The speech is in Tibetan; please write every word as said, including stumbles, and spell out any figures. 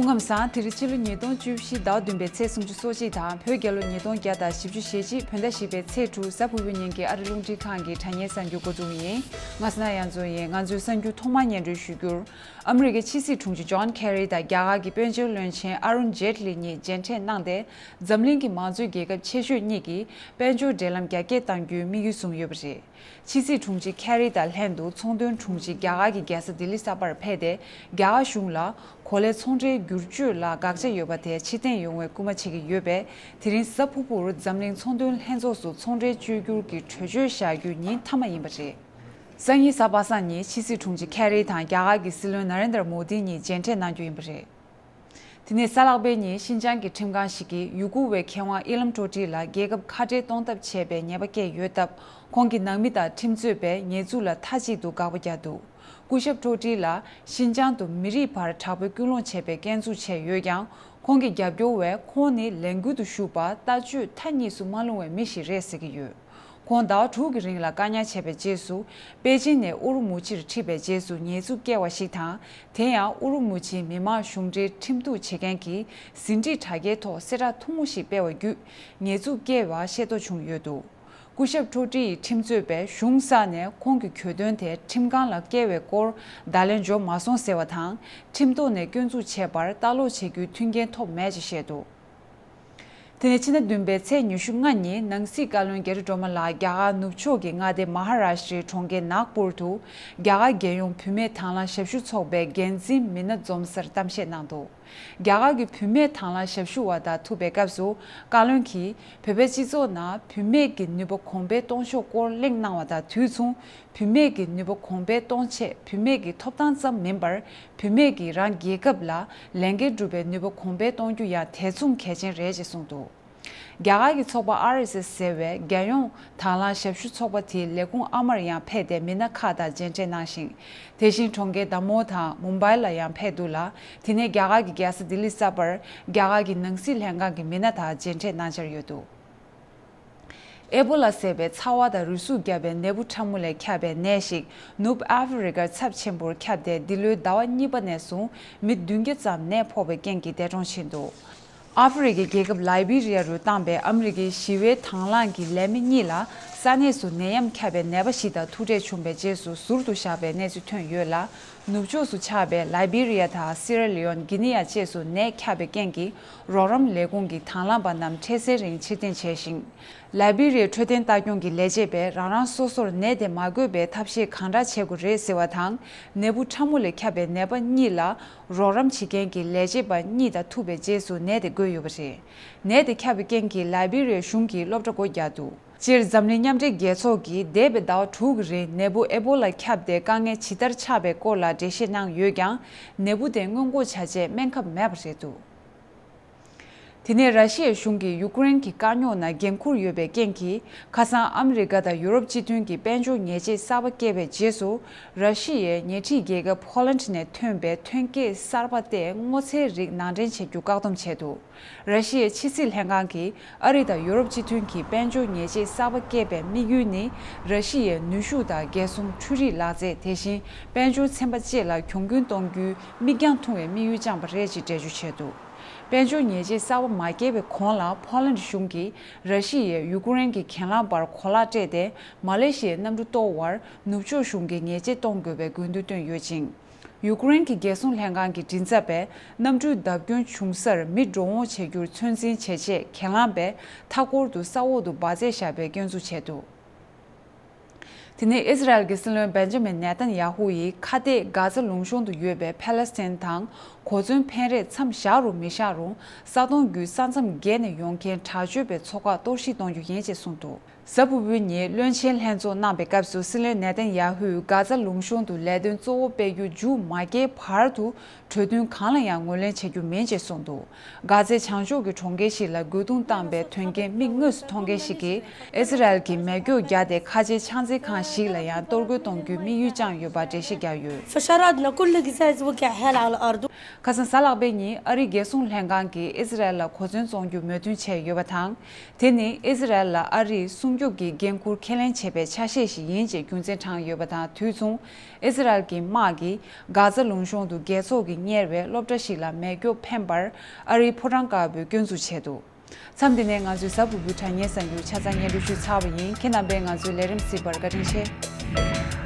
སྐུ་ཁམས་བཟང་། དེ་རིང་ཕྱི་ལོ་ཉིས་སྟོང་བཅུ་བཞི་ཟླ་བ་བདུན་པའི་ཚེས་སུམ་ཅུ་སོ་གཅིག་དང་བོད་རྒྱལ་ལོ་ཉིས་སྟོང་བརྒྱ་དང་བཞི་བཅུ་ཞེ་གཅིག་བོད་ཟླ་བཞི་པའི་ཚེས་དྲུག་གཟའ་ཕུར་བུའི་ཉིན་གྱི་ཨ་རི་རླུང་འཕྲིན་ཁང་གི་དྲ་བརྙན་གསར་འགྱུར་འགོ་འཛུགས་ཡིན། ང་སི་ན་ཡང་ཚོ་ཡིན། ང་ཚོའི་གསར་འགྱུར་ཐོག་མར་སྙན་སྒྲོན་ཞུ་རྒྱུར། ཨ་མི་རི་ཀའི་ཕྱི་སྲིད་དྲུང་ཆེ་ཇོན་ཁེ་རི་དང་རྒྱ་གར་གྱི་དཔལ་འབྱོར་བློན་ཆེན་ཨ་རུན་ཇེ་ཏི་ལི་གཉིས་མཇལ་འཕྲད་གནང་སྟེ། འཛམ་གླིང་གི་མང་གཙོའི་རྒྱལ་ཁབ་ཆེ་ཤོས་གཉིས་ཀྱིས་དཔལ་འབྱོར་འབྲེལ་ལམ་རྒྱ་སྐྱེད་གཏང་རྒྱུའི་དམིགས་ཡུལ་བཟུང་ཡོད་པ་རེད། ཕྱི་སྲིད་དྲུང་ཆེ་ཁེ་རི་དང་ལྷན་དུ་ཚོང་དོན་དྲུང་ཆེ་རྒྱ་གར་གྱི་རྒྱལ་ས་ལྡི་ལི་གསར་པར་ཕེབས་ཏེ། རྒྱ་གར་གཞུང་ལ་གོ་ལའི་ཚོང་འབྲེལ་བསྒྱུར་བཅོས་ལ་དགག་བྱ་ཡོད་པ་དེ་ཕྱིར་འཐེན་ཡོང་བའི་སྐུལ་མ་བྱེད་ཀྱི་ཡོད་པས། དེ་རིང་གཟའ་ཕུར་བུར་འཛམ་གླིང་ཚོང་དོན་ལྷན་ཚོགས་སུ་ཚོང་འབྲེལ་བཅོས་བསྒྱུར་གྱི་གྲོས་ཆོད་བཞག་རྒྱུའི་ཉིན་མཐའ་མ་ཡིན་པ་རེད། སང་ཉིན་གཟའ་པ་སངས་ཉིན་ཕྱི་སྲིད་དྲུང་ཆེ་ཁེ་རི་དང་རྒྱ་གར་གྱི་སྲིད་བློན་ན་རེན་དར་མོ་དི་གཉིས་མཇལ་འཕྲད་གནང་རྒྱུ་ཡིན་པ་རེད། དེ་ནས་གཟའ་ལྷག་པའི་ཉིན་ཤིན་ཅང་གི་ཁྲིམས་ཁང་ཞིག་གིས་ཡུ་གུར་བའི་མཁས་དབང་ཨི་ལམ་ཀྲོ་ཀྲི་ལ་རྒྱལ་ཁབ་ཁ་བྲལ་གཏོང་ཐབས་བྱས་པའི་ཉེས་པ་བཀལ་ཡོད་སྟབས། ཁོང་གི་ནང་མི་དང་ཁྲིམས་རྩོད་པས་ཉེས་འཛུགས་ལ་མཐའ་གཅིག་ཏུ་དགག་པ་བརྒྱབ་འདུག་སྐུ་ཞབས་ཀྲོ་ཀྲི་ལ་ཤིན་ཅང་དུ་མི་རིགས་བར་དྲག་པོའི་སྐུལ་སློང་བྱས་པའི་སྐྱོན་འཛུགས་བྱས་ཡོད་ཀྱང་། ཁོང་གི་རྒྱབ་སྐྱོར་བས་ཁོང་ནི་ལས་འགུལ་དུ་ཞུགས་པར་ལྟ་སྤྱོད་མཐའ་གཉིས་སུ་མ་ལྷུང་བའི་མི་ཞིག་རེད་ཟེར་གྱི་ཡོད། ཁོང་ཟླ་བ་དྲུག་གི་རིང་ལ་བཀག་ཉར་བྱས་པའི་རྗེས་སུ། པེ་ཅིན་ནས་ཨུ་རུ་མུ་ཆིར་ཁྲིད་པའི་རྗེས་སུ་ཉེས་འཛུགས་བཀལ་བ་ཞིག་དང་། དེ་ཡང་ཨུ་རུ་མུ་ཆིའི་མི་དམངས་གཞུང་འབྲེལ་ཁྲིམས་གཏུག་བྱེད་མཁན་གྱིས་ཟིན་བྲིས་དྲ་རྒྱའི་ཐོག་གསལ་བསྒྲགས་ཐུང་ངུ་ཞིག་སྤེལ་བ་བརྒྱུད། ཉེས་འཛུགས་བཀལ་བ་ཤེས་རྟོགས་བྱུང་ཡོད་འདུག་སྐུ་ཞབས་ཀྲོ་ཀྲི་ཡི་ཁྲིམས་རྩོད་པས་གཞུང་གསར་ནས་ཁོང་གི་གྱོད་དོན་དེ་ཁྲིམས་ཁང་ལ་བསྐྱལ་བའི་སྐོར་བརྡ་ལན་འབྱོར་མ་སོང་ཟེར་བ་དང་། ཁྲིམས་ཐོག་ནས་སྐྱོན་འཛུགས་བྱས་པར་ལྟ་ཀློག་བྱེད་རྒྱུའི་མཐུན་རྐྱེན་ཐོབ་མེད་ཅེས་བཤད་འདུག་དེ་ནས་ཕྱི་ཟླ་བདུན་པའི་ཚེས་ཉི་ཤུ་ལྔ་ཉིན་ནང་སྲིད་བཀའ་བློན་རྒྱ་རི་སྒྲོལ་མ་ལགས་རྒྱ་གར་ནུབ་ཕྱོགས་ཀྱི་མངའ་སྡེ་མ་ཧ་རཱ་ཤི་ཏྲའི་གྲོང་ཁྱེར་ནཱག་པུར་དུ་རྒྱ་གར་རྒྱལ་ཡོངས་བུད་མེད་དང་བླངས་ཞབས་ཞུ་ཚོགས་པའི་འགན་འཛིན་མི་སྣ་འཛོམས་སར་གཏམ་བཤད་གནང་འདུག་རྒྱ་གར་གྱི་བུད་མེད་དང་བླངས་ཞབས་ཞུ་བ་དང་ཐུག་པའི་སྐབས་སུ། བཀའ་བློན་གྱིས་བོད་པའི་སྤྱི་ཚོགས་ནང་བུད་མེད་ཀྱི་ནུས་པ་གོང་འཕེལ་གཏོང་ཕྱོགས་སྐོར་གླེང་གནང་བ་དང་དུས་མཚུངས། བུད་མེད་ཀྱི་ནུས་པ་གོང་འཕེལ་གཏོང་ཆེད་བུད་མེད་ཀྱི་ཐོབ་ཐང་ཙམ་མིན་པར། བུད་མེད་ཀྱིས་རང་རྒྱལ་ཁབ་ལ་ལས་འགན་སྒྲུབ་པའི་ནུས་པ་གོང་འཕེལ་གཏོང་རྒྱུ་ཡང་དེ་མཚུངས་གལ་ཆེན་རེད་ཅེས་གསུངས་འདུག་རྒྱ་གར་གྱི་ཚོགས་པ་ཨར་ཨེས་ཨེས་ཟེར་བའི་རྒྱལ་ཡོངས་དང་བླངས་ཞབས་ཞུ་ཚོགས་པ་དེའི་ལས་ཁུངས་ཨ་མར་ཡང་ཕེབས་ཏེ་མི་སྣ་ཁག་དང་མཇལ་འཕྲད་གནང་ཞིང་། དེ་བཞིན་གྲོང་ཁྱེར་དཱ་མོ་དང་མུམ་བྷའི་ལ་ཡང་ཕེབས་འདུག་ལ། དེ་ནས་རྒྱ་གར་གྱི་རྒྱལ་ས་ལྡི་ལི་གསར་པར་རྒྱ་གར་གྱི་ནང་སྲིད་ལྷན་ཁང་གི་མི་སྣ་དང་མཇལ་འཕྲད་གནང་འཆར་ཡོད་འདུག་ཨེ་བོ་ལ་ཟེར་བའི་ཚ་བ་དང་རུས་ཟུག་བརྒྱབ་པའི་ནད་འབུ་ཕྲ་མོ་ལས་ཁྱབ་པའི་ནད་ཞིག་ནུབ་ཨ་ཧྥེ་རི་ཀར་ཚབས་ཆེན་པོར་ཁྱབ་སྟེ། འདི་ལོའི་ཟླ་བ་གཉིས་པ་ནས་བཟུང་མི་བདུན་བརྒྱ་ཙམ་ནད་ཕོག་པའི་རྐྱེན་གྱིས་འདས་གྲོངས་ཕྱིན་འདུག་ཨ་ཧྥེ་རི་ཀའི་རྒྱལ་ཁབ་ལའི་བི་རི་ཡ་རུ་བཏང་པའི་ཨ་མི་རི་ཀའི་ཞི་བའི་དང་བླངས་ཀྱི་ལས་མི་གཉིས་ལ་ས་གནས་སུ་ནད་ཡམས་ཁྱབ་པའི་ནད་པ་ཞིག་དང་ཐུག་འཕྲད་བྱུང་བའི་རྗེས་སུ་ཟུར་དུ་བཞག་པའི་གནས་ཚུལ་ཐོན་ཡོད་ལ། ནུབ་ཕྱོགས་སུ་ཆགས་པའི་ལའི་བི་རི་ཡ་དང་སི་ར་ལི་ཡོན། གྷི་ནི་ཡ་བཅས་སུ་ནད་ཁྱབ་པའི་རྐྱེན་གྱིས་རོགས་རམ་ལས་ཁུངས་ཀྱི་དང་བླངས་པ་རྣམས་འཕྲལ་སེལ་རིང་ཕྱིར་འཐེན་བྱས་ཤིང་། ལའི་བི་རི་ཡའི་འཕྲོད་བསྟེན་ལྟ་སྐྱོང་གི་ལས་བྱེད་པས་རང་རང་སོ་སོར་ནད་དེ་མ་འགོས་པའི་ཐབས་ཤེས་གང་དྲག་བྱེད་དགོས་རེད་ཟེར་བ་དང་། ནད་འབུ་ཕྲ་མོ་ལས་ཁྱབ་པའི་ནད་པ་གཉིས་ལ་རོགས་རམ་བྱེད་མཁན་གྱི་ལས་བྱེད་པ་གཉིས་དང་ཐུག་པའི་རྗེས་སུ་ནད་དེ་འགོས་ཡོད་པ་རེད། ནད་དེ་ཁྱབ་པའི་རྐྱེན་གྱིས་ལའི་བི་རི་ཡའི་གཞུང་གིས་སློབ་གྲྭ་སྒོ་བརྒྱབ་འདུག་སྤྱིར་འཛམ་གླིང་མཉམ་འབྲེལ་རྒྱལ་ཚོགས་ཀྱིས་འདས་པའི་ཟླ་བ་དྲུག་གི་རིང་ནད་འབུ་ཨེ་བོ་ལ་ཁྱབ་སྟེ་དཀའ་ངལ་ཇི་ལྟར་ཆགས་པའི་སྐོར་ལ་འགྲེལ་བཤད་གནང་ཡོད་ཀྱང་། ནད་འབུ་དེ་སྔོན་འགོག་བྱ་ཆེད་སྨན་ཁབ་མེད་པ་རེད་འདུག་དེ་ནས་ར་ཤི་ཡའི་གཞུང་གིས་ཡུ་ཀེ་རེན་གྱི་དཀའ་རྙོག་ནང་འགན་འཁུར་ཡོད་པའི་རྐྱེན་གྱིས། ཁ་སང་ཨ་མི་རི་ཀ་དང་ཡུ་རོབ་སྤྱི་མཐུན་གྱི་དཔལ་འབྱོར་ཉེས་ཆད་གསར་པ་བཀལ་བའི་རྗེས་སུ། ར་ཤི་ཡའི་ཉེ་འཁྲིས་རྒྱལ་ཁབ་ཕོ་ལན་ཌི་ནས་ཐོན་པའི་ཐོན་སྐྱེད་གསར་པ་སྟེ་སྔོ་ཚལ་རིགས་ནང་འདྲེན་བྱེད་རྒྱུ་བཀག་སྡོམ་བྱས་འདུག་ར་ཤི་ཡའི་ཕྱི་སྲིད་ལྷན་ཁང་གིས་ཨ་རི་དང་ཡུ་རོབ་སྤྱི་མཐུན་གྱི་དཔལ་འབྱོར་ཉེས་ཆད་གསར་པ་བཀལ་བའི་དམིགས་ཡུལ་ནི། ར་ཤི་ཡའི་ནུས་ཤུགས་དང་རྒྱལ་སྲུང་འཕྲུལ་རིག་ལག་རྩལ། དེ་བཞིན་དཔལ་འབྱོར་ཚན་པ་བཅས་ལ་གྱོང་གུན་གཏོང་རྒྱུའི་མིག་རྒྱང་ཐུང་བའི་དམིགས་ཡུལ་བཅངས་པ་རེད་ཅེས་འགྲེལ་བརྗོད་བྱས་འདུག་དཔལ་འབྱོར་ཉེས་ཆད་གསར་པ་མ་བཀལ་བའི་གོང་ལ་ཕོ་ལན་ཌི་གཞུང་གིས་ར་ཤི་ཡས་ཡུ་ཀེ་རེན་གྱི་གྱེན་ལངས་པར་གོ་ལག་སྤྲད་དེ། མ་ལེ་ཤི་ཡའི་གནམ་གྲུ་གཏོར་བར་ནུབ་ཕྱོགས་གཞུང་གིས་ཉེས་ཆད་གཏོང་དགོས་པའི་དགོས་འདུན་བཏོན་ཡོད་ཅིང་། ཡུ་ཀེ་རེན་གྱི་རྒྱལ་སྲུང་ལྷན་ཁང་གི་མགྲིན་ཚབ་པས། གནམ་གྲུའི་བརྡབ་སྐྱོན་བྱུང་སར་མི་འགྲོ་འོང་བྱེད་རྒྱུར་ཚོད་འཛིན་བྱེད་ཆེད་གྱེན་ལངས་པས། མཐའ་འཁོར་དུ་ས་འོག་ཏུ་འབག་རྫས་བཞག་པའི་སྐྱོན་འཛུགས་བྱས་འདུག་དེ་ནས་ཨི་ཟི་རལ་གྱི་སྲིད་བློན་བེན་ཇ་མིན་ནེ་ཐན་ཡ་ཧུ་ཡིས་ཁ་གཏད་གྷ་ཛ་ལུང་གཤོང་དུ་ཡོད་པའི་ཕཱ་ལེ་སི་ཐན་དང་གོ་མཚོན་འཕེན་རེས་མཚམས་བཞག་རུང་མི་བཞག་རུང་ས་སྟོང་བརྒྱུད་ས་མཚམས་བརྒལ་ནས་ཡོང་མཁན་དྲག་སྤྱོད་པའི་ཚོགས་ཁག་གཏོར་བཤིག་གཏོང་རྒྱུ་ཡིན་ཅེས་གསུངས་འདུག་གཟའ་ཕུར་བུའི་ཉིན་བློན་ཆེན་ལྷན་ཚོགས་གནང་པའི་སྐབས་སུ་སྲིད་བློན་ནེ་ཐན་ཡ་ཧུས་གྷ་ཛ་ལུང་གཤོང་དུ་ལས་དོན་གཙོ་བོ་སྤེལ་རྒྱུ་མཇུག་མ་སྐྱེལ་བར་དུ་གྲོས་མཐུན་གང་ལ་ཡང་ངོས་ལེན་བྱེད་རྒྱུ་མིན་ཅེས་གསུངས་འདུག་གྷ་ཛའི་བྱང་ཕྱོགས་ཀྱི་གྲོང་ཁྱེར་ཞིག་ལ་རྒོལ་རྡུང་བཏང་པའི་དོན་རྐྱེན་མིག་དངོས་སུ་མཐོང་མཁན་ཞིག་གིས་ཨི་ཟི་རལ་གྱིས་མེ་སྒྱོགས་བརྒྱབ་སྟེ་ཁ་ཆེའི་ཆང་རྩེད་ཁང་ཞིག་ལ་ཡང་གཏོར་རྒོལ་གཏོང་རྒྱུའི་དམིགས་ཡུལ་བཅངས་ཡོད་པ་འགྲེལ་བཤད་བརྒྱབ་ཡོད། فشردنا كل القذائف وقعها على الأرض. ཁ་སང་གཟའ་ལྷག་པའི་ཉིན་ཨ་རིའི་རྒྱལ་སྲུང་ལྷན་ཁང་གིས་ཨི་ཟི་རལ་ལ་གོ་མཚོན་བཙོང་རྒྱུ་མོས་མཐུན་བྱས་ཡོད་པ་དང་། དེ་ནི་ཨི་ཟི་རལ་ལ་ཨ་རིས་སྲུང་ སྐྱོབ་ཀྱི་འགན་འཁུར་ཁས་ལེན་བྱས་པའི་ཆ་ཤས་ཤིག་ཡིན་ཅེས་རྒྱུ་མཚན་དྲངས་ཡོད་པ་དང་། དུས་མཚུངས་ཨི་ཟི་རལ་གྱི་དམག་གིས་གྷ་ཛ་ལུང་གཤོང་དུ་རྒྱལ་ཚོགས་ཀྱིས་གཉེར་བའི་སློབ་གྲྭ་ཞིག་ལ་མེ་སྒྱོགས་འཕེན་པར་ཨ་རིའི་ཕོ་བྲང་དཀར་པོས་སྐྱོན་འཛུགས་བྱས་འདུག་མཚམས་འདི་ནས་ང་ཚོའི་གཟའ་ཕུར་བུའི་དྲ་བརྙན་གསར་འགྱུར་ཆ་ཚང་སྙན་སྒྲོན་ཞུས་ཚར་བ་ཡིན། ཁྱེད་རྣམ་པས་ང་ཚོའི་ལས་རིམ་གཟིགས་པར་བཀའ་དྲིན་ཆེ།